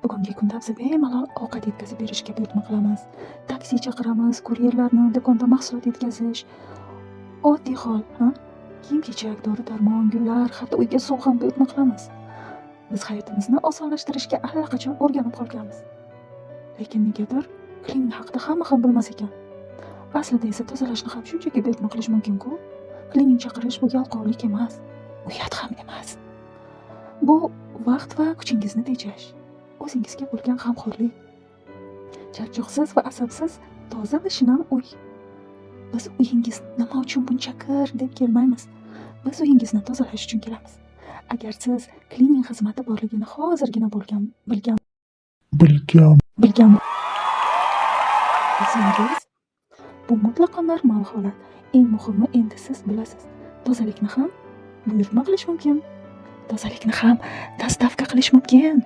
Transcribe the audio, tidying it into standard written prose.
Bugungi kunda biz bemalol ovqat yetkazib berishga buyurtma qilamiz. Taksi chaqiramiz, kuryerlarni, do'konda mahsulot yetkazish. Oddiy hol, ha? Kiyim-kechak, dori-darmon, gullar, hatto uyga suv ham buyurtma qilamiz. Biz hayotimizni osonlashtirishga allaqachon o'rganib qolganmiz. Lekin negadir klining haqida hamma ham bilmas ekan. Aslida esa tozalashni ham shunchaki buyurtma qilish mumkin-ku. Klining chaqirish bu yalqovlik emas, uyat ham emas. Bu vaqt va kuchingizni tejash, o'zingizga bo'lgan g'amxo'rlik. Charchoqsiz va asabsiz toza va shinam uy. Biz uyingiz nima uchun buncha kir deb kelmaymiz. Biz uyingizni tozalash uchun kelamiz. Agar siz klining xizmati borligini hozirgina bo'lgan bilgan bilgan bilgan bo'lsangiz, bu mutlaqo normal holat. Eng muhimi, endi siz bilasiz. Tozalikni ham buyurtma qilish mumkin. Tozalikni ham доставка qilish mumkin.